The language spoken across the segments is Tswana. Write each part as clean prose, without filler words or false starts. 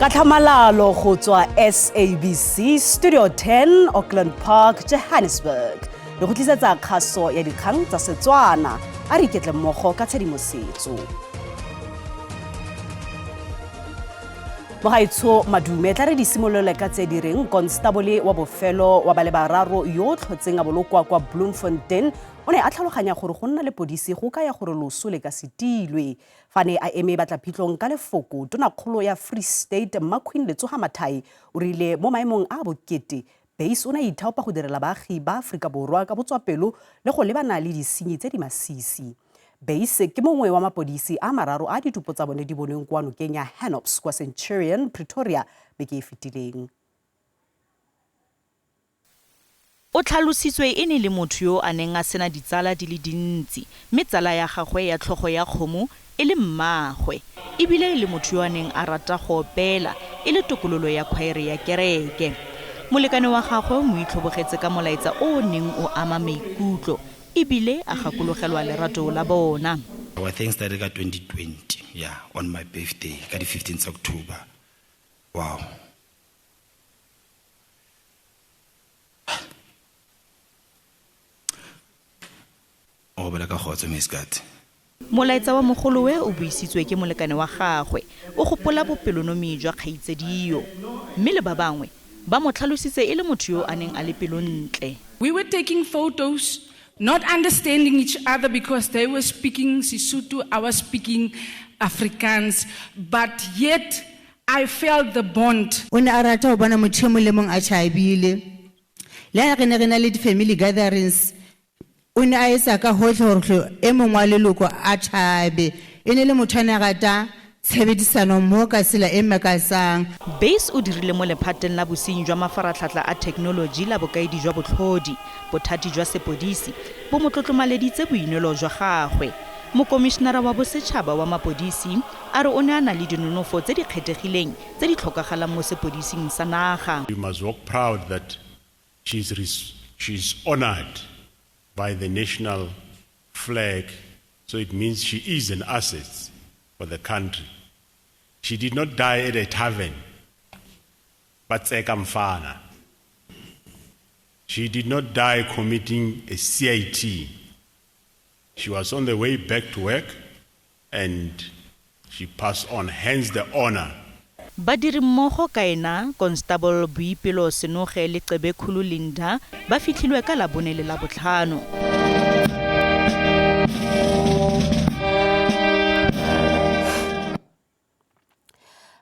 Ka tlhamalalo go tswa SABC Studio 10, Auckland Park, Johannesburg. Re go tlisetsa kgaso ya dikgang tsa Setswana. A re iketle mmogo ka tshedimosetso. Mogaetsho Madume, tla re di simolole ka tse di reng konstabole wa bofelo wa ba le bararo yo o tlhotseng a bolokwa kwa Bloemfontein o ne a tlhaloganya gore go nna lepodisi go kaya gore loso le ka se tilwe. Fa ne a eme batlaphitlong ka lefoko, tonakgolo ya Free State Mma Queen Letsoha Mathai o rile mo maemong a a bokete, Buys o ne a ithaopa go direla baagi ba Aforika Borwa ka botswapelo le go lebana le disenyi tse di masisi. Buys ke mongwe wa mapodisi a mararo a ditopo tsa bone di bonweng kwa nokeng ya Hennops kwa Centurion, Pretoria beke e fetileng. O tlhalositswe e ne le motho yo a neng a sena ditsala di le dintsi mme tsala ya gagwe ya tlhogo ya kgomo e le mmaagwe, e bile e le motho yo a neng a rata go opela, e le tokololo ya khwaere ya kereke. Molekane wa gagwe o mo itlhobogetse ka molaetsa o o neng o ama maikutlo e bile a gakologelwa lerato la bona. Our thing started ka 2020, yeah, on my birthday, ka di 15 tsa October. Wow. O robala ka kgotso, Miss Kat. Molaetsa wa mogolowe o buisitswe ke molekane wa gagwe, o gopola bopelonomi jwa kgaitsadio. Mme le ba bangwe ba mo tlhalositse e le motho yo a neng a le pelontle. We were taking photos, not understanding each other because they were speaking Sesotho, I was speaking Afrikaans, but yet I felt the bond. O ne a rata ho bona motho e mong le mong a thabile. Le ha re ne re na le di-family gatherings, o ne a etsa ka hohle hore hlo e mong wa leloko a thabe. E ne le motho a ne a rata tshebedisano mmoho ka tsela e makatsang. Buys o dirile mo lephateng la bosenyi jwa mafaratlhatlha a thekenoloji la bokaedi jwa botlhodi. Bothati jwa sepodisi bo mo tlotlomaleditse boineelo jwa gagwe. Mokomišenara wa bosetšhaba wa mapodisi a re o ne a na le dinonofo tse di kgethegileng tse di tlhokagalang mo sepodising sa naga. We must walk proud that she is, she is honored by the national flag, so it means she is an asset for the country. She did not die at a tavern, but mfana. She did not die committing a CIT. She was on the way back to work and she passed on, hence the honor. Badirimmogo ka ena, Constable Boipelo Senoge le Cebekhulu Linda ba fitlhilwe ka Labone le Labotlhano.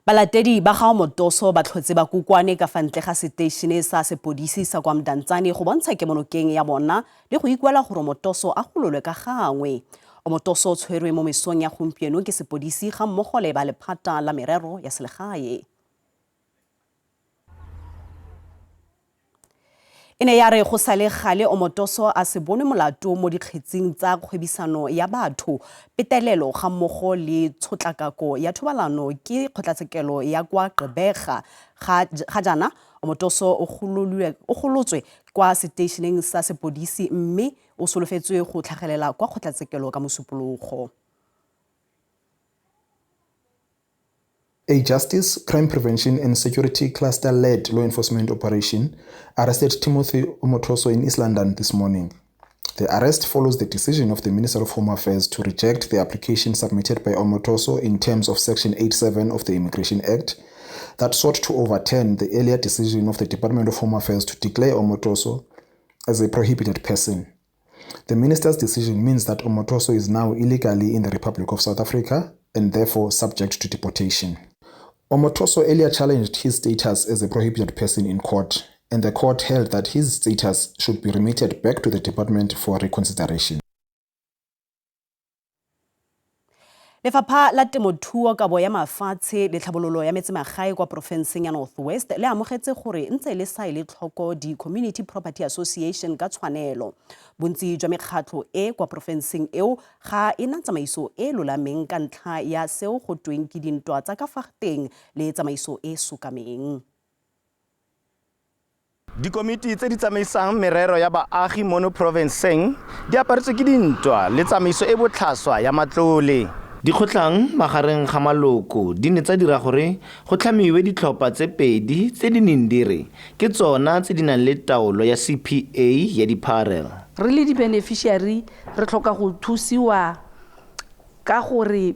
Balatedi ba ga Omotoso ba tlhotse ba kokwane ka fa ntle ga seteišene sa sepodisi sa kwa Mdantsane go bontsha kemonokeng ya bona le go ikuela gore Omotoso a gololwe ka gangwe. Omotoso o tshwerwe mo mesong ya gompieno ke sepodisi ga mmogo le ba lephata la merero ya selegae. E ne ya re go sale gale Omotoso a se bonwe molato mo dikgetsing tsa kgwebisano ya batho, petelelo ga mmogo le tshotlakako ya thobalano ke kgotlatshekelo ya kwa Gqeberha. Ga jaana Omotoso o golotswe kwa seteisheneng sa sepodisi mme o solofetswe go tlhagelela kwa kgotlatshekelo ka Mosupologo. A Justice, Crime Prevention and Security Cluster-led law enforcement operation arrested Timothy Omotoso in East London this morning. The arrest follows the decision of the Minister of Home Affairs to reject the application submitted by Omotoso in terms of Section 87 of the Immigration Act that sought to overturn the earlier decision of the Department of Home Affairs to declare Omotoso as a prohibited person. The minister's decision means that Omotoso is now illegally in the Republic of South Africa and therefore subject to deportation. Omotoso earlier challenged his status as a prohibited person in court, and the court held that his status should be remitted back to the department for reconsideration. Lefapha la Temothuo, Kabo ya Mafatshe le Tlhabololo ya Metsemagae kwa porofenseng ya North West le amogetse gore ntse le sa ele tlhoko di-Community Property Association ka tshwanelo. Bontsi jwa mekgatlho e kwa porofenseng eo ga e na tsamaiso e e lolameng ka ntlha ya seo go tweng ke dintwa tsa ka fa teng le tsamaiso e e sokameng. Dikomiti tse di tsamaisang merero ya baagi mono porofenseng di aparetswe ke dintwa le tsamaiso e botlhaswa ya matlole. Dikgotlhang magareng ga maloko di ne tsa dira gore go tlhamiwe ditlhopha tse pedi tse di neng di re ke tsona tse di nang le taolo ya CPA ya Diparel. Re le di-beneficiary re tlhoka go thusiwa ka gore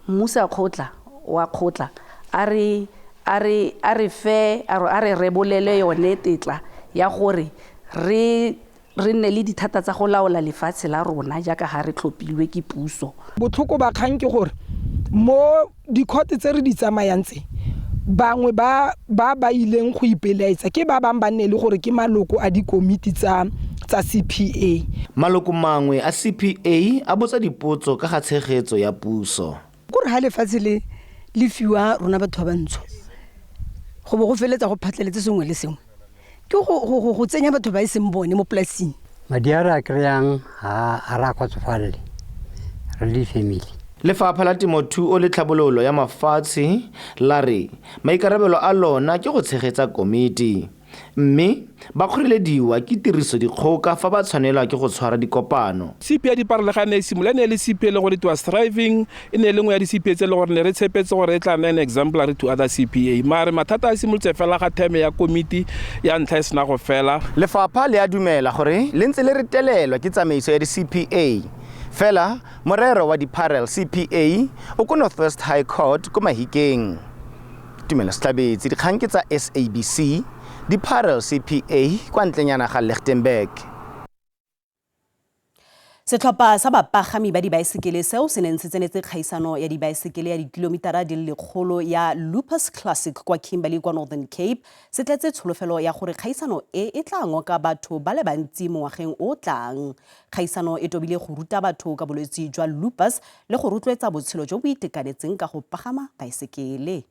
mmusa kgotla wa kgotla a re a re a re fe a re rebolele yone tetla ya gore re re nne le dithata tsa go laola lefatshe la rona jaaka ga re tlhophilwe ke puso. Botlhoko ba kgang ke gore mo dikhote tse re di tsamayang tse, bangwe ba ba ba ileng go ipelaetsa ke ba bangwe ba nne le gore ke maloko a dikomiti tsa tsa CPA. Maloko mangwe a CPA a botsa dipotso ka ga tshegetso ya puso. Kore ga lefatshe le le fiwa rona batho ba bantsho, go bo go feletsa go phatleletse sengwe le sengwe, ke go tsenya batho ba e seng bone mo polasing. Madi a re a kry-ang ga a re a kgotsofalele re le family. Lefapha la Temothuo le Tlhabololo ya Mafatshe la re maikarabelo a lona ke go tshegetsa komiti, mme ba kgorelediwa ke tirisodikgoka fa ba tshwanelwa ke go tshwara dikopano. CPA Diparel ga ne e simolola, e ne e le CPA e leng gore it was thriving, e ne e le nngwe ya di-CPA tse e leng gore ne re tshepetse gore e tla nna an exemplary to other CPA. Mare mathata a simolotse fela ga term ya komiti ya ntlha e sena go fela. Lefapha le a dumela gore le ntse le retelelwa ke tsamaiso ya di-CPA, fela morero wa Diparel CPA o ko North West High Court ko Mahikeng. Tumelo Setlabetse, dikgang ke tsa SABC, Diparel CPA kwa ntlenyana ga Lichtenburg. Setlhopha sa bapagami ba dibaesekele seo se neng se tsenetse kgaisano ya dibaesekele ya dikilomitara di le 100 ya Lupus Classic kwa Kimberley kwa Northern Cape se tletse tsholofelo ya gore kgaisano e e tla ngoka batho ba le bantsi mo ngwageng o tlang. Kgaisano e tobile go ruta batho ka bolwetse jwa lupus le go rotloetsa botshelo jo bo itekanetseng ka go pagama baesekele.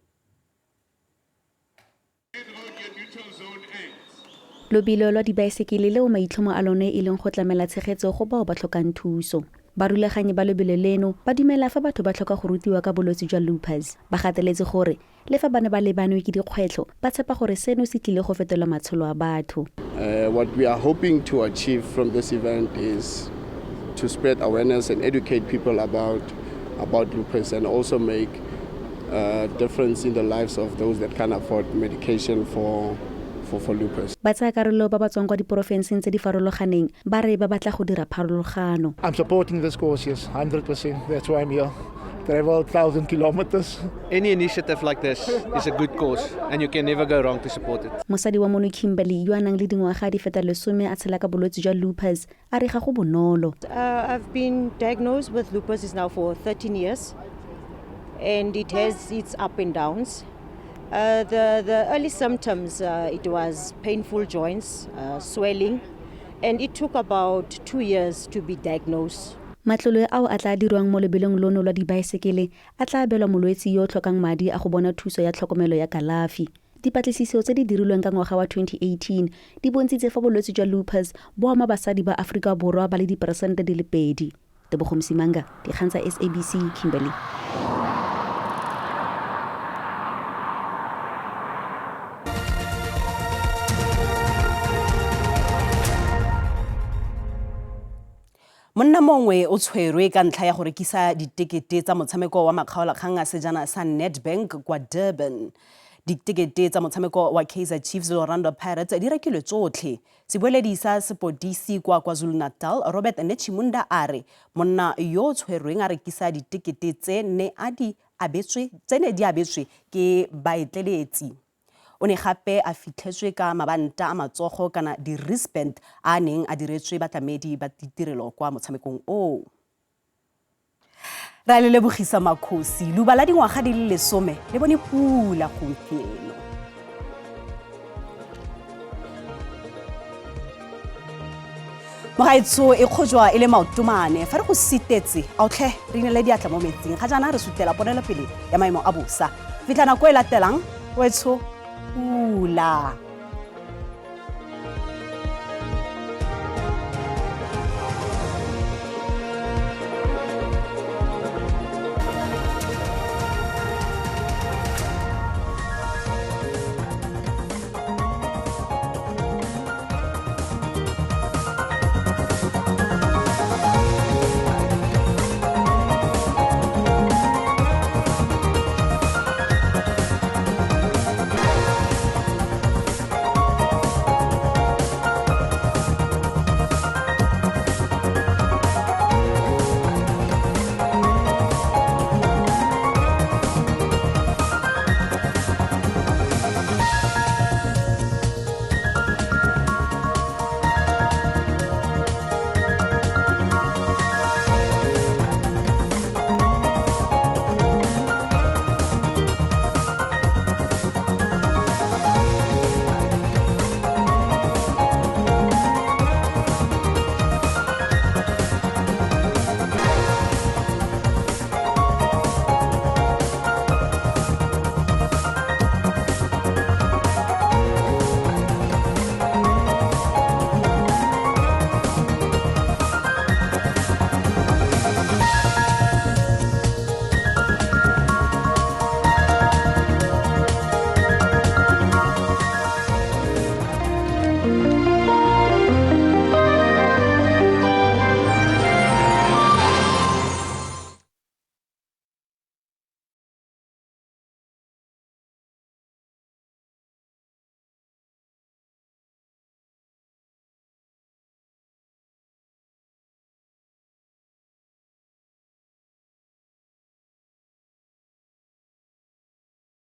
Lobelo lwa dibaesekele leo maitlhomo a lone e leng go tlamela tshegetso go bao ba tlhokang thuso. Barulaganyi ba lobelo leno ba dumela fa batho ba tlhoka go rutiwa ka bolwetse jwa lupus. Ba gateletse gore le fa ba ne ba lebanwe ke dikgwetlho, ba tshepa gore seno se tlile go fetola matshelo a batho. What we are hoping to achieve from this event is to spread awareness and educate people about lupus and also make a difference in the lives of those that can't afford medication for lupus. Batsayakarolo ba ba tswang kwa diporofenseng tse di farologaneng ba re ba batla go dira pharologano. I'm supporting this cause, yes, 100%. That's why I'm here. Travel 1,000 kilometers. Any initiative like this is a good cause and you can never go wrong to support it. Mosadi wa mono Kimberley yo a nang le dingwaga di feta 10 a tshela ka bolwetse jwa lupus a re ga go bonolo. I've been diagnosed with lupus is now for 13 years and it has its up and downs. The early symptoms, it was painful joints, swelling, and it took about 2 years to be diagnosed. Matlole ao a tla dirwang mo lebelong lono lwa dibaesekele a tla abelwa molwetse yo o tlhokang madi a go bona thuso ya tlhokomelo ya kalafi. Dipatlisiso tse di dirilweng ka ngwaga wa 2018 di bontshitse fa bolwetse jwa lupus bo ama basadi ba Aforika Borwa ba le diperesente di le 2. Tebogo Msimanga, dikgang tsa SABC, Kimberley. Monna mongwe o tshwerwe ka ntlha ya go rekisa ditekete tsa motshameko wa makgaolakgang a sejana sa Nedbank kwa Durban. Ditekete tsa motshameko wa Kaizer Chiefs le Orlando Pirates di rekilwe tsotlhe. Sebueledi sa sepodisi kwa KwaZulu-Natal, Robert Netshiunda, a re monna yo o tshwerweng a rekisa ditekete tse ne a di abetswe tse ne di abetswe ke baetleletsi. O ne gape a fitlhetswe ka mabanta a matsogo kana di-wristband a neng a diretswe batlamedi ba ditirelo kwa motshamekong oo. Ra le lebogisa makgosi, luba la dingwaga di le 10 le bone pula gompieno. Mogaetsho e kgojwa e le maotomane fa re go sitetse aotlhe re inele diatla mo metsing ga jaana re sutela ponelopele ya maemo a bosa. Fitlha nako e latelang wetsho pula.